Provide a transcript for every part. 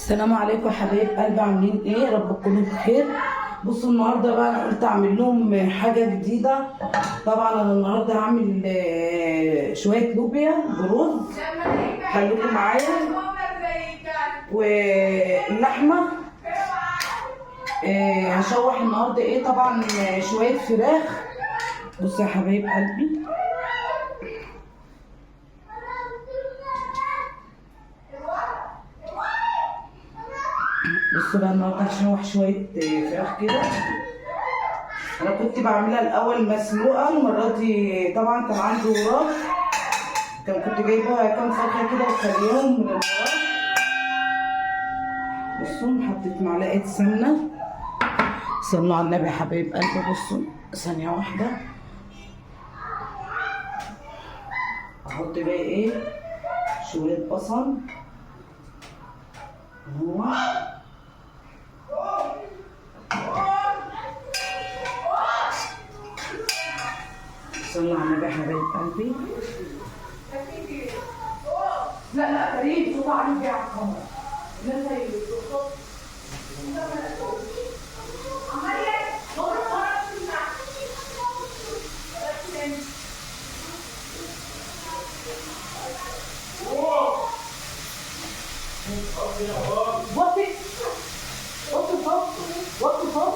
السلام عليكم يا حبايب قلبي، عاملين ايه؟ رب تكونوا بخير. بصوا النهارده بقى انا قلت اعمل لهم حاجة جديدة. طبعا انا النهارده هعمل شوية لوبيا برز، خليكم معايا. واللحمة هشوح النهارده ايه؟ طبعا شوية فراخ. بصوا يا حبايب قلبي، بصوا بقى النهارده هشوح شوية فراخ كده. انا كنت بعملها الاول مسلوقة، المرة دي طبعا كان عندي وراك، كنت جايبه كام فرخة كده وخليهم من الوراك. بصوا حطيت معلقه سمنه، صلوا على النبي يا حبايب قلبي. بصوا ثانية واحدة، احط بقى ايه؟ شوية بصل اهو، صلوا على النبي يا حبايب قلبي. لا لا فريد صوت عالي على الكاميرا. وطي وطي صوت، وطي صوت.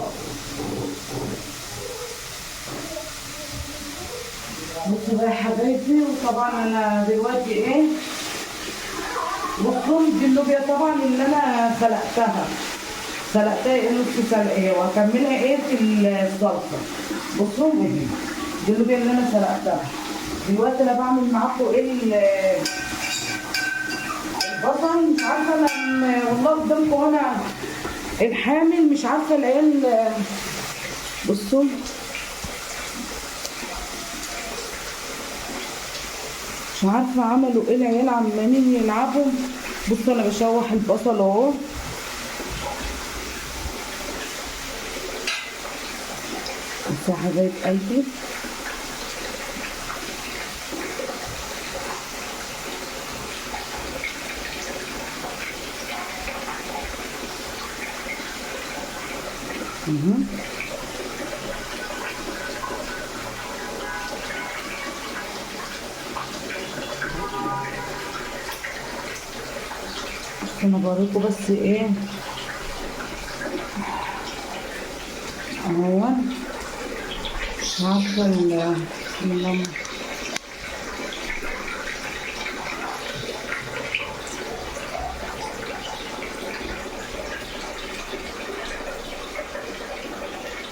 بصوا بقى يا حبايبي، وطبعا انا دلوقتي ايه؟ بصوا دي اللوبيا طبعا اللي انا سلقتها ايه؟ نص سلقيه، وهكملها ايه في الصلصه. بصوا اهي دي اللوبيا اللي انا سلقتها. دلوقتي انا بعمل معاكم ايه؟ البصل. مش عارفه انا والله قدامكم انا الحامل، مش عارفه العيال. بصوا مش عارفه عملوا ايه العيال، عمالين يلعبوا. بصوا انا بشوح البصل اهو. بصوا يا حبايب قلبي، انا بوريكم بس ايه اهو. مش عارفه اللمبة.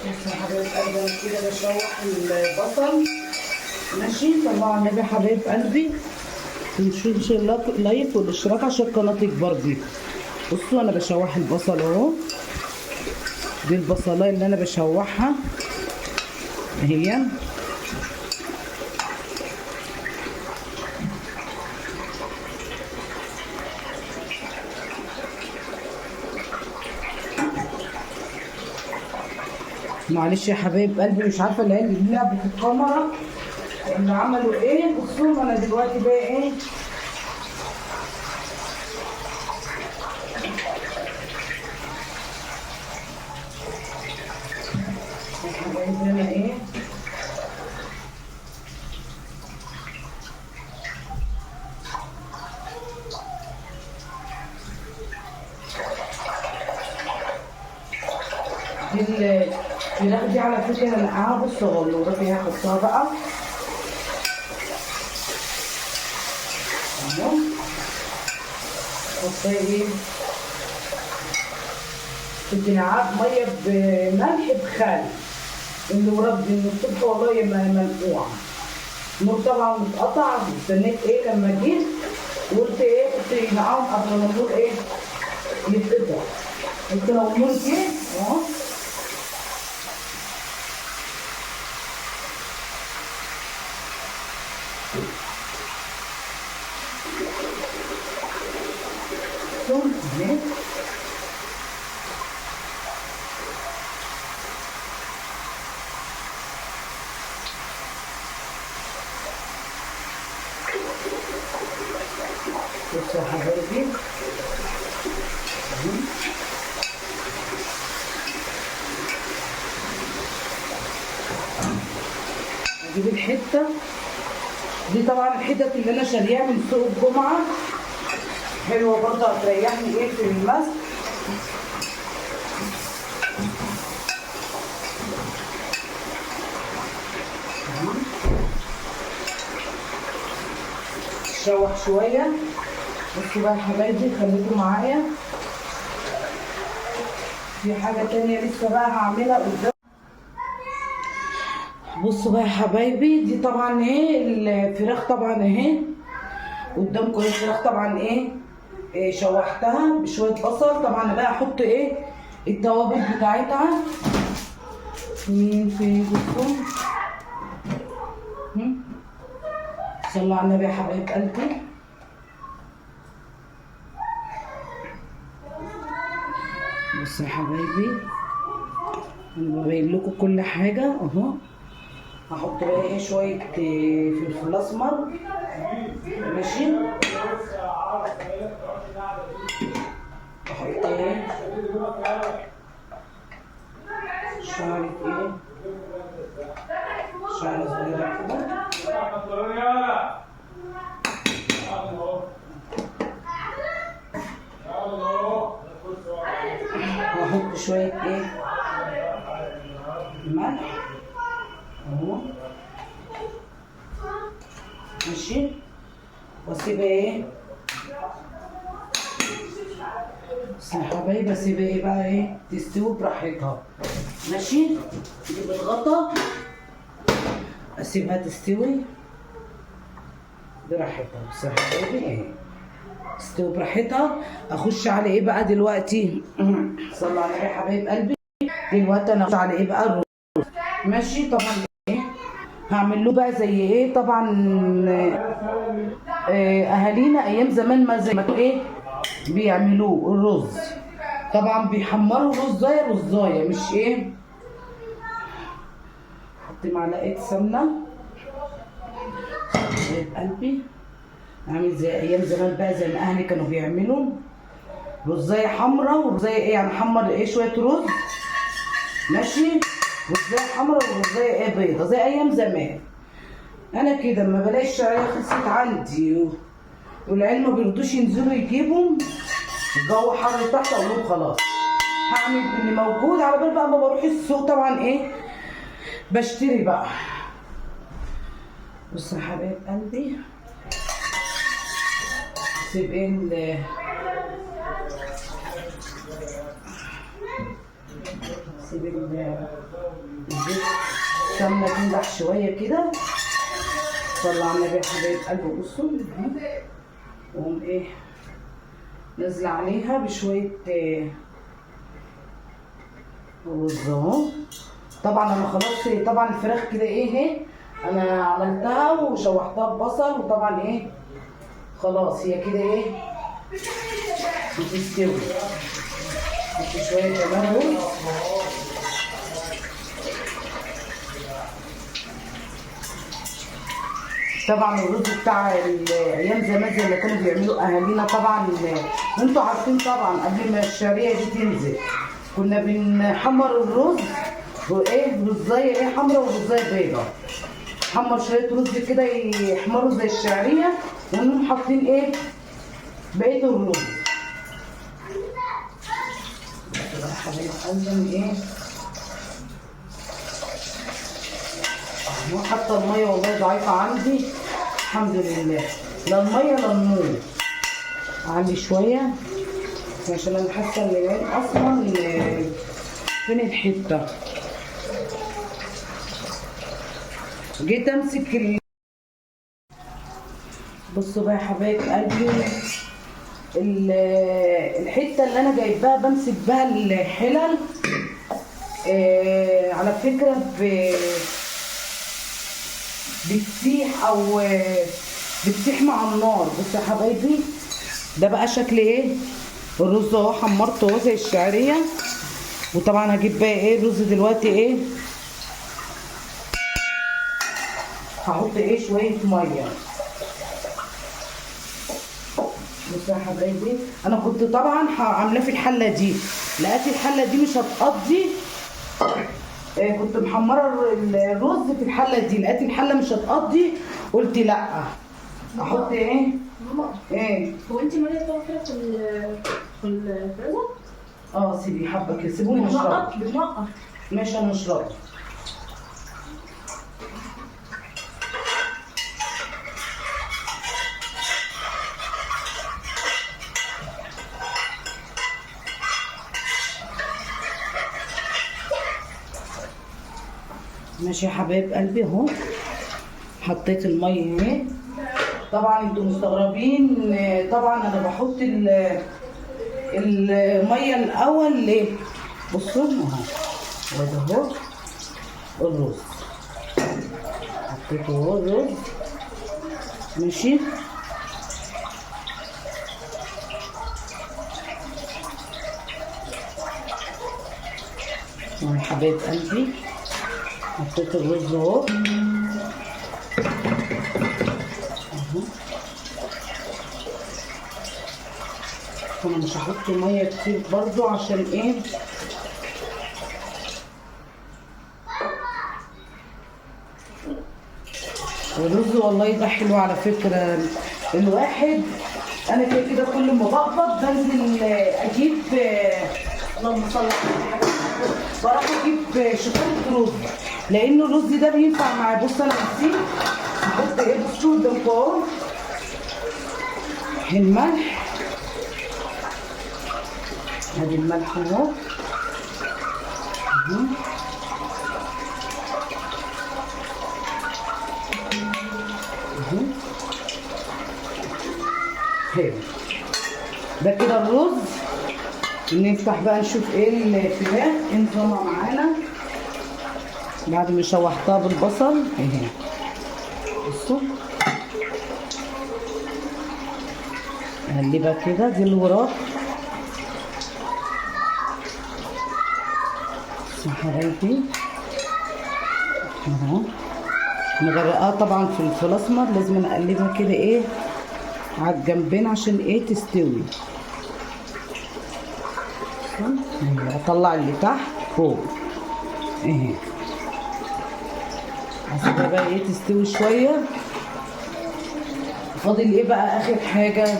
بس يا حبايب قلبي انا كده بشوح البصل. ماشي، صلوا على النبي يا حبايب قلبي. متنسوش ال like والاشتراك عشان القناة تكبر بيكم. بصوا انا بشوح البصل اهو، دي البصلايه اللي انا بشوحها اهي. معلش يا حبايب قلبي، مش عارفه العيال اللي لعبوا في الكاميرا اللي عملوا ايه. بصوا انا دلوقتي بقى ايه؟ يا حبايبي انا ايه؟ دي الفراخ دي على فكرة انا نقعها. بصوا اهو الوراك هحطها بقى اهو. حطها ايه؟ كنت نقعها بميه بملح بخل اللي وربي من الصبح والله منقوعه. النور طبعا متقطع، استنيت ايه لما جيت وقلت ايه؟ كنت نقعهم قبل ما النور ايه يتقطع. قلت لو النور جه اهو. بصوا يا حبايبي، اجيب الحتة دي، طبعا الحتت اللي انا شاريها من سوق الجمعة حلوة برضه، هتريحني ايه في المسك. تشوح شوية. بصوا بقى يا حبايبي، خليكم معايا في حاجة تانية لسه بقى هعملها قدام. بصوا بقى يا حبايبي، دي طبعا ايه الفراخ طبعا اهي قدامكم، ايه الفراخ طبعا ايه، شوحتها بشوية بصل. طبعا بقى احط ايه التوابل بتاعتها. مين في بصوا، صلوا على النبي يا حبايب قلبي. بصوا يا حبايبي، انا ببين لكم كل حاجة اهو. هحط بقى ايه شوية فلفل اسمر، ماشي. احط ايه شعرة ايه، شعرة صغيرة كده. واحط شوية ايه ملح اهو، ماشي. واسيبها ايه، بس يا حبايبي اسيبها ايه بقى ايه تستوي براحتها، ماشي. اجيب الغطا اسيبها تستوي براحتها. بس يا حبايبي ايه تستوي براحتها. اخش على ايه بقى دلوقتي؟ صلوا على النبي يا حبايب قلبي. دلوقتي انا اخش على ايه بقى؟ الرز، ماشي. طبعا ايه هعمل له بقى زي ايه؟ طبعا اهالينا ايام زمان ما زي ما ايه بيعملوه الرز، طبعا بيحمروا رزايه رزايه، مش ايه. حط معلقه سمنه حبايب قلبي، عامل زي ايام زمان بقى، زي ما اهلي كانوا بيعملوا رزايه حمراء ورزايه ايه، يعني حمر ايه شوية رز، ماشي، رزايه حمراء ورزايه ايه بيضة زي ايام زمان. انا كده اما بلاقي الشعرية خلصت عندي والعيال ما بيرضوش ينزلوا يجيبوا، الجو حر تحت، اقول لهم خلاص هعمل باللي موجود على بال بقى ما بروح السوق. طبعا ايه بشتري بقى. بصوا يا حبايب قلبي، سيب ايه سيب الزيت سمنه تنضح شوية كده. صلوا على النبي يا حبايب قلبي. بصوا واقوم ايه نازله عليها بشوية رز اهو. طبعا انا خلاص طبعا الفراخ كده ايه اهي انا عملتها وشوحتها ببصل، وطبعا ايه خلاص هي كده ايه بتستوي. حط شوية كمان رز. طبعا الرز بتاع ايام زمان زي ما كانوا بيعملوا اهالينا، طبعا انتوا عارفين طبعا قبل ما الشعرية دي تنزل كنا بنحمر الرز وايه رزايه ايه حمرا ورزايه بيضة، حمر شوية رز كده يحمروا زي الشعرية، ونقوم حاطين ايه بقية الرز. حبايب قلبي ايه حتى المية والله ضعيفة عندي الحمد لله، لا المية لا النور. عندي شوية عشان انا حاسه ان العين اصلا فين الحتة. جيت امسك بصوا بقى يا حبايب قلبي، الحتة اللي انا جايباها بمسك بها الحلل على فكرة بتسيح او بتسيح مع النار. بصوا يا حبايبي ده بقى شكل ايه الرز اهو، حمرته اهو زي الشعرية. وطبعا هجيب بقى ايه الرز دلوقتي ايه هحط ايه شوية مية. بصوا يا حبايبي انا كنت طبعا عاملاه في الحلة دي، لقيت الحلة دي مش هتقضي، كنت محمرة الرز في الحلة دي، لقيت الحلة مش هتقضي، قلت لا احط ايه؟ ماما ايه؟ هو انت المية بتاعتك في الفريزر؟ اه سيبي حبه كده، سيبوني اشرب. بتنقط. ماشي انا اشرب. ماشي يا حبايب قلبي اهو، حطيت المية اهي. طبعا انتوا مستغربين، طبعا انا بحط المية الاول ليه؟ بصوا اهو، وده اهو الرز، حطيته اهو الرز. ماشي، اهو يا حبايب قلبي حطيت الرز اهو. انا مش هحط مية كتير برضو عشان ايه؟ الرز والله ده حلو على فكرة. الواحد انا كده كده كل ما بقبض بنزل اجيب، اللهم صل على النبي، بروح اجيب شكاره رز، لان الرز ده بينفع مع، بص انا نسيت احط ايه، بصوا قدامكم اهو الملح، ادي الملح اهو، حلو. ده كده الرز. نفتح بقى نشوف ايه الفراخ ايه نظامها معانا بعد ما شوحتها بالبصل اهي. بصوا اقلبها كده، دي الوراك يا حبايبي اهو، مغرقاها طبعا في الفلفل الاسمر، لازم نقلبها كده ايه على الجنبين عشان ايه تستوي. اطلع اللي تحت فوق اهي، هسيبها بقى ايه تستوي شوية. فاضل ايه بقى اخر حاجة؟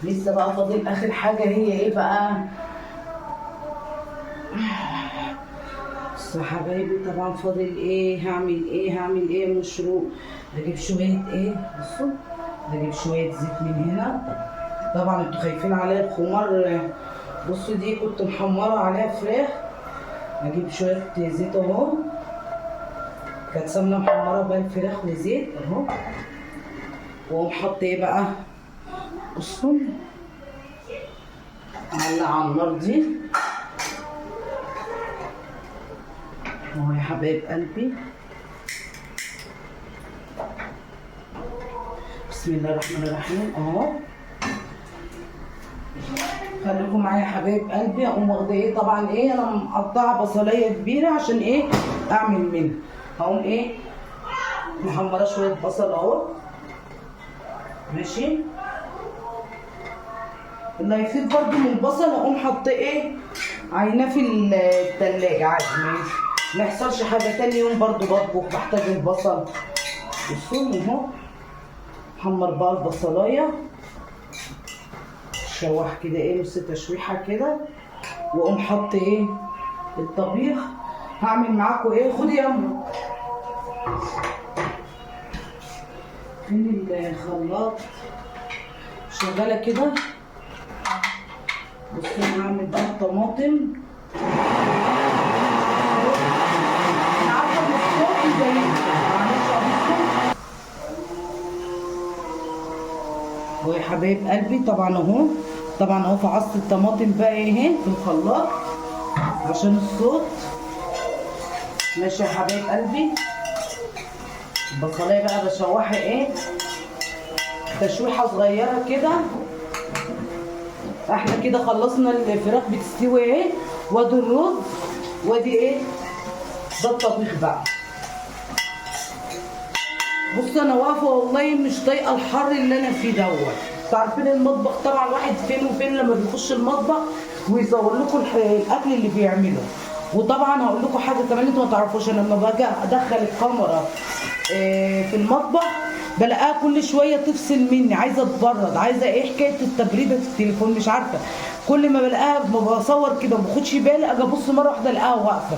لسه بقى فاضل اخر حاجة، هي ايه بقى؟ بصوا يا حبايبي طبعا فاضل ايه؟ هعمل ايه؟ هعمل ايه مشروق؟ بجيب شوية ايه، بصوا بجيب شوية زيت من هنا. طبعا انتوا خايفين عليا الخمار، بصوا دي كنت محمرة عليها فراخ، هجيب شوية زيت اهو، كانت سمنه محمرة بقى الفراخ وزيت اهو، واقوم حاطه ايه بقى؟ بصوا علق على النار دي اهو يا حبايب قلبي. بسم الله الرحمن الرحيم اهو. خليكم معايا يا حبايب قلبي. اقوم واخده ايه طبعا ايه، انا مقطعه بصليه كبيرة عشان ايه اعمل منها. هقوم ايه محمرة شوية بصل اهو، ماشي. اللي هيفيد برده من البصل اقوم حاطه ايه عيناه في التلاجة عادي، ما يحصلش حاجة. تاني يوم برده بطبخ بحتاج البصل. بصوا اهو حمر بقى البصلايه، شوح كده ايه نص تشويحه كده، واقوم حاطه ايه الطبيخ. هعمل معاكم ايه، خدي يلا فين الخلاط شغالة كده. بصوا انا هعمل بقى الطماطم، انا عارفه ان الصوت يضايقكم، معلش اهو. ويا حبايب قلبي طبعا اهو، طبعا اهو فعصت الطماطم بقى اهي في الخلاط عشان الصوت. ماشي يا حبايب قلبي. البصلايه بقى بشوحها ايه تشويحه صغيرة كده. احنا كده خلصنا الفراخ بتستوي اهي، وادي الرز، وادي ايه ده الطبيخ بقى. بصوا انا واقفة والله مش طايقة الحر اللي انا فيه دوت. انتوا عارفين المطبخ طبعا واحد فين وفين لما بيخش المطبخ ويصور لكم الاكل اللي بيعمله. وطبعا هقول لكم حاجة كمان انتوا ما تعرفوش، انا لما باجي ادخل الكاميرا في المطبخ بلاقيها كل شوية تفصل مني، عايزه تبرد، عايزه ايه حكاية التبريده في التليفون مش عارفه. كل ما بلاقيها بصور كده ما باخدش بالي، اجي ابص مرة واحدة الاقيها واقفة.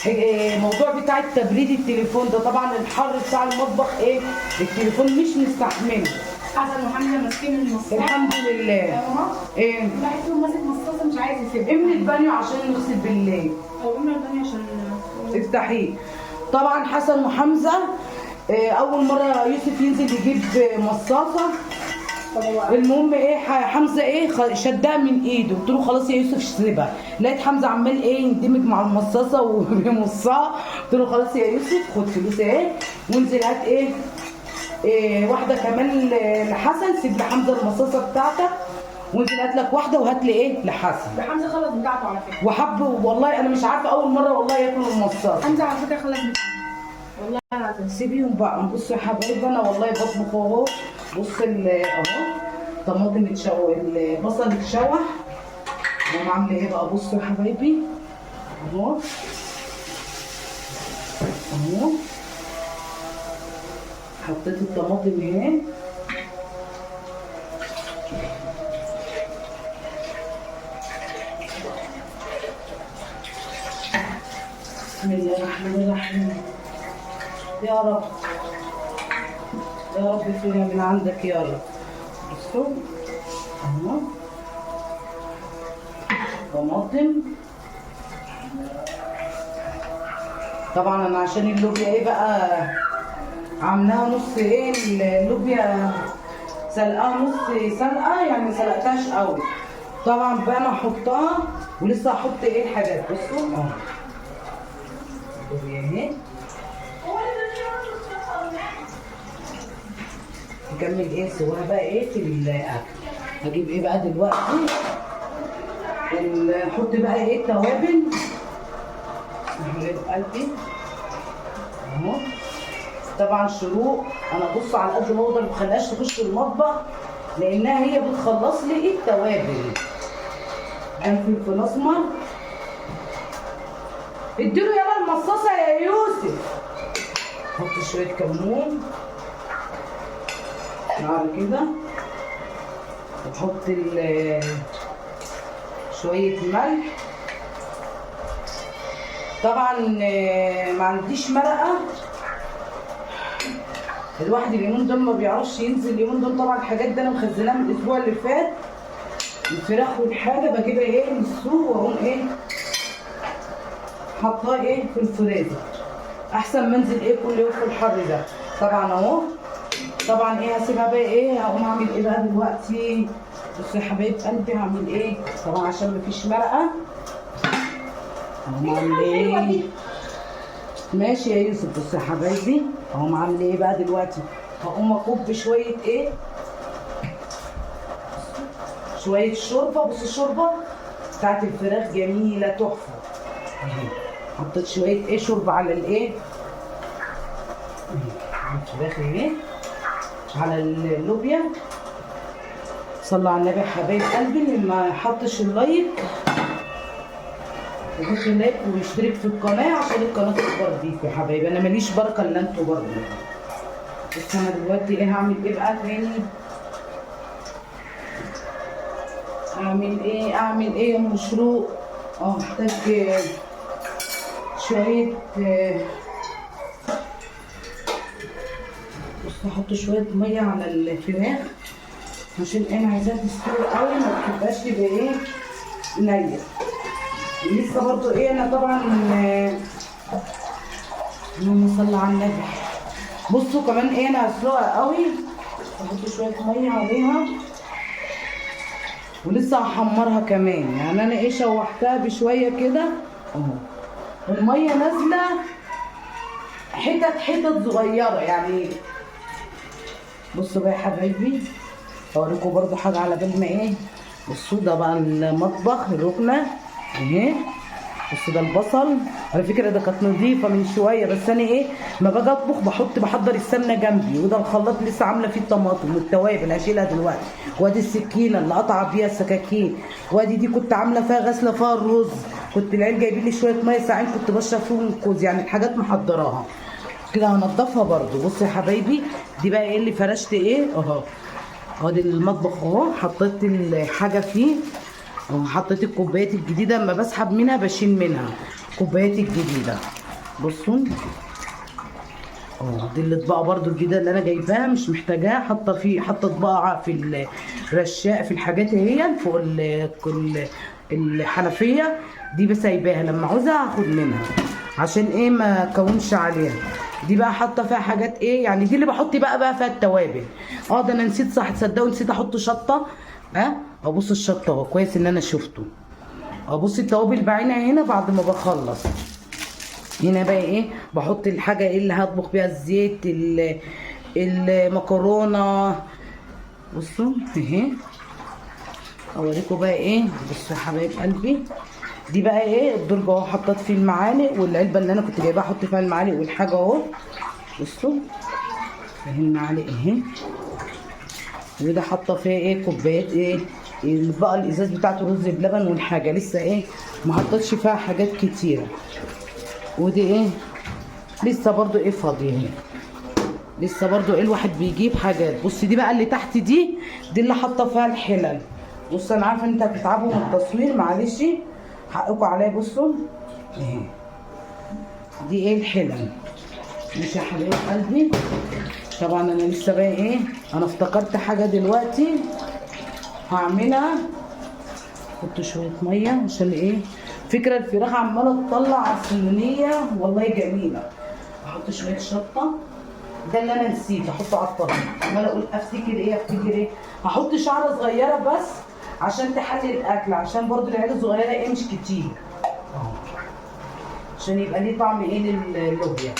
الموضوع بتاع التبريد التليفون ده طبعا الحر بتاع المطبخ ايه التليفون مش مستحمله. حسن وحمزة ماسكين المصاصه. الحمد لله. يا ماما ايه واحد فيهم ماسك مصاصه مش عايز يسيبها. املي البانيو عشان نغسل بالليل. او املي البانيو عشان افتحيه. طبعا حسن وحمزة اول مرة يوسف ينزل يجيب مصاصه. المهم ايه حمزة ايه شدها من ايده، قلت له خلاص يا يوسف سيبها. لقيت حمزة عمال ايه يندمج مع المصاصه وبيمصها، قلت له خلاص يا يوسف خد فلوس ايه وانزل هات ايه، إيه واحدة كمان لحسن، سيب لحمزة المصاصه بتاعتك وانزل هات لك واحدة وهات لي ايه لحسن. ده حمزة خلص بتاعته على فكرة. وحب والله انا مش عارفه اول مرة والله ياكلوا المصاصه. حمزة على فكرة خلص بتاعته والله العظيم. سيبيهم بقى. بصوا يا حبايبي انا والله بطبخ اهو. بص اهو طماطم اتشوح، البصل اتشوح. وانا عامله ايه بقى؟ بصوا يا حبايبي اهو اهو حطيت الطماطم اهي. بسم الله الرحمن الرحيم. يا رب يا رب فينا من عندك يا رب. بصوا اهو طماطم. طبعا انا عشان اللوبيا ايه بقى عاملاها نص ايه، اللوبيا سلقاها نص سلقه يعني ما سلقتهاش قوي. طبعا بقى انا هحطها ولسه هحط ايه الحاجات. بصوا اهو اللوبيا اهي. نكمل ايه سواها بقى ايه في الاكل. هجيب ايه بقى دلوقتي؟ نحط بقى ايه التوابل. حبايب قلبي اهو. طبعا شروق انا بص على قد ما اقدر ما بخليهاش تخش المطبخ لانها هي بتخلص لي ايه التوابل. ده فلفل اسمر. اديله يلا المصاصه يا يوسف. حط شوية كمون بعد كده، واحط شوية ملح. طبعا ما عنديش مرقه، الواحد اليومين دول ما بيعرفش ينزل اليومين دول. طبعا الحاجات دي انا مخزناها من الاسبوع اللي فات، الفراخ والحاجة بجيبها ايه من السوق واقوم ايه حطاها ايه في الفريزر، احسن ما انزل ايه كل يوم في الحر ده. طبعا اهو. طبعا ايه هسيبها بقى ايه، هقوم اعمل ايه بقى دلوقتي؟ بصوا يا حبايب قلبي هعمل ايه. طبعا عشان مفيش مرقه هقوم اعمل ايه. ماشي يا يوسف. بصوا يا حبايبي هقوم اعمل ايه بقى دلوقتي؟ هقوم اكب شوية ايه، شوية شوربة. بصوا الشوربة بتاعت الفراخ جميلة تحفة اهي. حطيت شوية ايه شوربة على الايه على الفراخ اهي، على اللوبيا. صلوا على النبي يا حبايب قلبي. اللي ما حطش ال like يحط ال like ويشترك في القناة عشان القناة تكبر بيكم يا حبايبي. انا ماليش بركة الا انتوا برضه. بس انا دلوقتي ايه هعمل ايه بقى تاني؟ اعمل ايه اعمل ايه يا ام شروق؟ محتاج شوية. بص احط شوية مية على الفراخ عشان انا عايزاها تستوي قوي، ما بحبهاش تبقى ايه نيه. لسه برضو ايه انا طبعا اللهم صل على النبي. بصوا كمان ايه انا هسلقها قوي، احط شوية مية عليها ولسه هحمرها كمان. يعني انا ايه شوحتها بشوية كده اهو، المية نازله حتت حتت صغيرة يعني. بصوا بقى يا حبايبي اوريكم برضو حاجة على بال ما ايه. بصوا ده بقى المطبخ الركنه اهي. بس ده البصل على فكرة ده كانت نظيفة من شوية، بس انا ايه ما باجي اطبخ بحط بحضر السمنة جنبي. وده الخلاط لسه عامله فيه الطماطم والتوابل هشيلها دلوقتي. وادي السكينة اللي قطع بيها السكاكين. وادي دي كنت عامله فيها غسله فيها الرز، كنت العيال جايبين لي شوية مية ساعين كنت بشرب فيهم الكوز، يعني الحاجات محضراها كده هنضفها برضو. بصوا يا حبايبي دي بقى ايه اللي فرشت ايه اهو، ادي المطبخ اهو، حطيت الحاجة فيه وحطيت الكوبايات الجديدة، اما بسحب منها بشيل منها الكوبايات الجديدة. بصوا دي الاطباق برضو الجديدة اللي انا جايباها مش محتاجاها، حاطه فيه، حاطه اطباق في الرشاق في الحاجات اهي فوق الحنفية دي، بس سايباها لما عاوزها هاخد منها عشان ايه ما اكونش عليها. دي بقى حاطه فيها حاجات ايه يعني، دي اللي بحط بقى فيها التوابل. ده انا نسيت، صح تصدقوا نسيت احط شطه. ابص الشطه اهو، كويس ان انا شفته. ابص التوابل بعينها هنا بعد ما بخلص. هنا بقى ايه بحط الحاجة ايه اللي هطبخ بيها، الزيت، المكرونه. بصوا اهي اوريكم بقى ايه. بصوا يا حبايب قلبي دي بقى ايه الدرج اهو، حطيت فيه المعالق والعلبه اللي انا كنت جايباها احط فيها المعالق والحاجة اهو. بصوا اهي المعالق اهي، وده حاطه فيها ايه كوبايات ايه بقى الازاز بتاعته رز بلبن والحاجة لسه ايه ما حطيتش فيها حاجات كتيرة. ودي ايه لسه برضو ايه فاضية اهي، لسه برضو ايه الواحد بيجيب حاجات. بصي دي بقى اللي تحت دي اللي حاطه فيها الحلل. بصوا انا عارفه ان انتوا هتتعبوا من التصوير، معلش حقكم عليا. بصوا اهي دي ايه الحلل. ماشي يا حبايب قلبي. طبعا انا لسه بقى ايه، انا افتكرت حاجة دلوقتي هعملها. احط شوية مية عشان ايه فكرة الفراخ عماله تطلع على الصينية والله جميلة. احط شوية شطه، ده اللي انا نسيت احطه على الطبق، عماله اقول افتكر ايه افتكر ايه. هحط شعره صغيرة بس عشان تحلي الاكل، عشان برضو العيال الصغيرة ايه مش كتير اهو، عشان يبقى ليه طعم ايه للوبيا.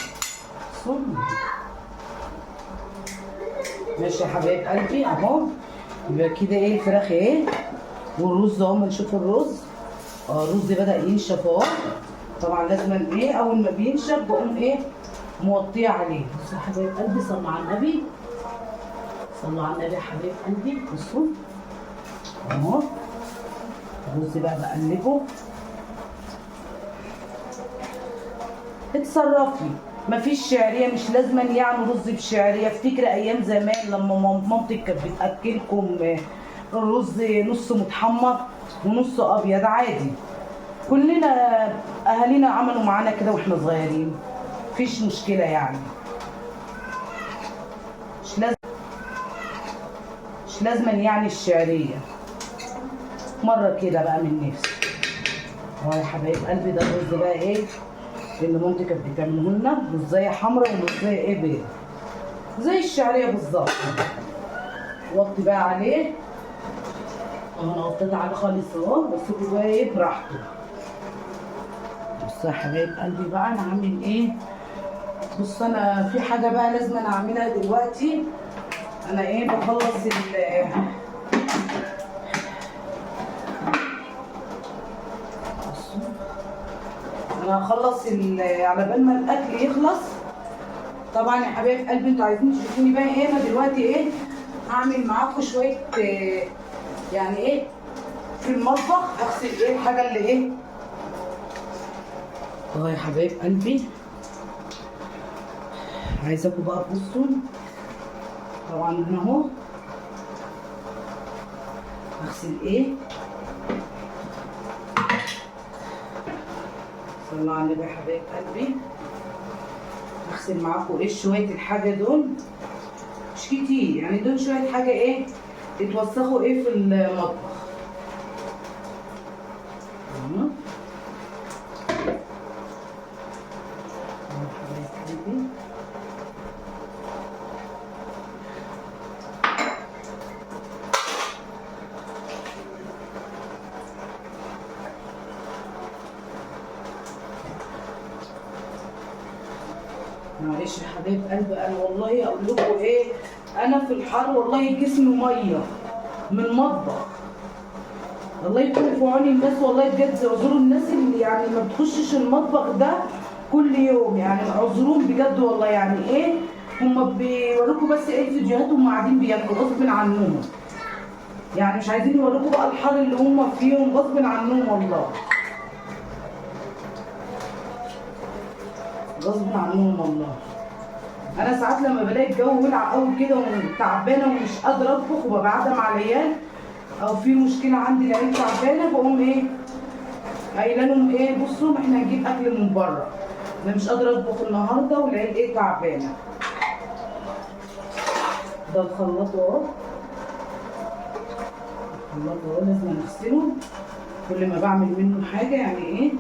ماشي يا حبايب قلبي اهو. يبقى كده ايه الفراخ ايه والرز اهو، ما نشوف الرز. الرز بدأ ينشف اهو. طبعا لازم ايه اول ما بينشف بقوم ايه موطيه عليه. بصوا يا حبايب قلبي صلوا على النبي، صلوا على النبي يا حبايب قلبي. بصوا اهو الرز بقى بقلبه. اتصرفي، مفيش شعرية، مش لازما يعني رز بشعريه. افتكر ايام زمان لما مامتك كانت بتاكلكم الرز نص متحمر ونص ابيض عادي، كلنا اهالينا عملوا معانا كده واحنا صغيرين، مفيش مشكلة يعني. مش لازما يعني الشعرية، مرة كده بقى من نفسي. اهو يا حبايب قلبي ده الرز بقى ايه اللي مامتي كانت بتعمله لنا، رزايه حمراء ورزايه ايه بيض زي الشعرية بالظبط. وطي بقى عليه اهو، انا وطيت عليه خالص اهو، بس بقى ايه براحته. بصوا يا حبايب قلبي بقى انا عامل ايه. بص انا في حاجة بقى لازم انا اعملها دلوقتي. انا ايه بخلص انا هخلص على بال ما الاكل يخلص. طبعا يا حبايب قلبي انتوا عايزين تشوفوني بقى ايه انا دلوقتي ايه هعمل معاكم شوية يعني ايه في المطبخ، اغسل ايه الحاجة اللي ايه. اهو يا حبايب قلبي عايزاكم بقى تبصوا. طبعا انا اهو هغسل ايه. صلوا على النبي يا حبايب قلبي. هغسل معاكم ايه شوية الحاجة دول، مش كتير يعني، دول شوية حاجة ايه اتوسخوا ايه في المطبخ. اهو حبايب قلبي. معلش يا حبايب قلبي انا والله اقول لكم ايه، انا في الحر والله جسمي مية من المطبخ. الله يكون في عون الناس والله بجد. اعذروا الناس اللي يعني ما بتخشش المطبخ ده كل يوم، يعني اعذروهم بجد والله. يعني ايه هما بيوروكوا بس ايه الفيديوهات وهم قاعدين بياكلوا غصب عنهم، يعني مش عايزين يوروكوا بقى الحر اللي هما فيهم غصب عنهم والله، غصب عنهم والله. انا ساعات لما بلاقي الجو ولع قوي كده وتعبانه ومش قادرة اطبخ وببقى قاعدة مع العيال او في مشكلة عندي العيال تعبانة، بقوم ايه قايله لهم ايه بصوا احنا هنجيب اكل من بره، انا مش قادرة اطبخ النهارده والعيال ايه تعبانة. ده الخلاط اهو، الخلاط اهو لازم اغسله كل ما بعمل منه حاجة، يعني ايه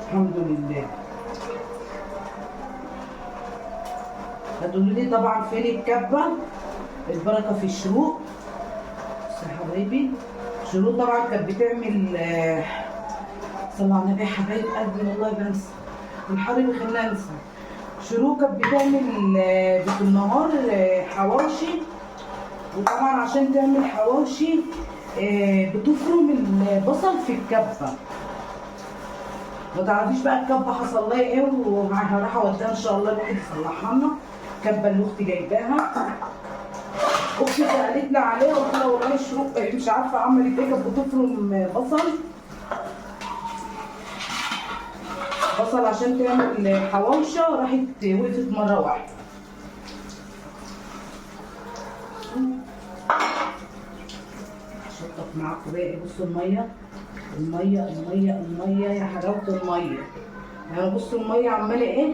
الحمد لله. هتقولوا لي طبعا فين الكبه؟ البركة في الشروق. بصوا يا حبايبي شروق طبعا كانت بتعمل صلوا على النبي يا حبايب قلبي والله بنسى الحر بيخليني انسى. شروق كانت بتعمل في النهار حواوشي، وطبعا عشان تعمل حواوشي بتفرم البصل في الكبه. ما تعرفيش بقى الكبه حصل لها ايه، وهروح اوديها ان شاء الله الواحد يصلحها لنا. الكبه اللي اختي جايباها، اختي سالتنا عليها قلت لها والله شروق مش عارفه عملت ايه، كانت بتفرم بصل عشان تعمل حواوشه، راحت وقفت مرة واحدة. شطف معاكم بقى. بصوا المية المية المية المية يا حلاوة المية، يعني بصوا المية عماله ايه.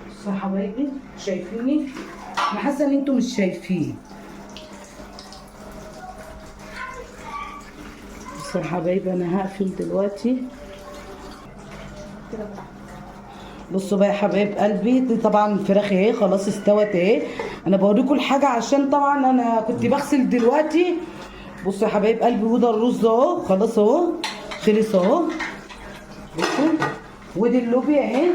بصوا يا حبايبي شايفيني؟ انا حاسه ان انتوا مش شايفين. بصوا يا حبايبي انا هقفل دلوقتي. بصوا بقى يا حبايب قلبي، دي طبعا الفراخ اهي خلاص استوت اهي. انا بوريكم الحاجة عشان طبعا انا كنت بغسل دلوقتي. بصوا يا حبايب قلبي، وده الرز اهو خلاص اهو خلص اهو. بصوا ودي اللوبيا اهي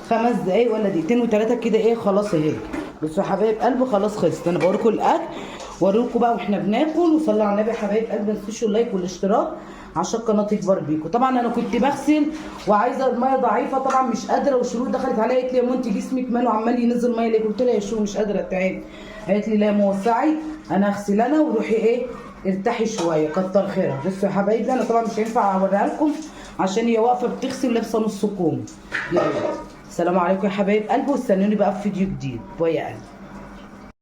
5 دقايق ولا دقيقتين وثلاثة كده ايه خلاص اهي. بصوا يا حبايب قلبي خلاص خلصت. انا بوريكم الاكل واوريكم بقى واحنا بناكل. وصلوا على النبي يا حبايب قلبي، ما تنسوش ال like والاشتراك عشان القناة تكبر بيكم. طبعا انا كنت بغسل وعايزه المية ضعيفة طبعا مش قادرة، وشروق دخلت عليا قالت لي يا مونتي جسمك ماله عمال ينزل مية ليه؟ قلت لها يا شروق مش قادرة تعبت. قالت لي لا موسعي انا هغسل انا وروحي ايه ارتاحي شوية، كتر خيرها. بصوا يا حبايبي انا طبعا مش هينفع اوريها لكم عشان هي واقفة بتغسل لابسه نص كوم. يلا السلام عليكم يا حبايب قلبي، واستنوني بقى في فيديو جديد. bye يا قلبي.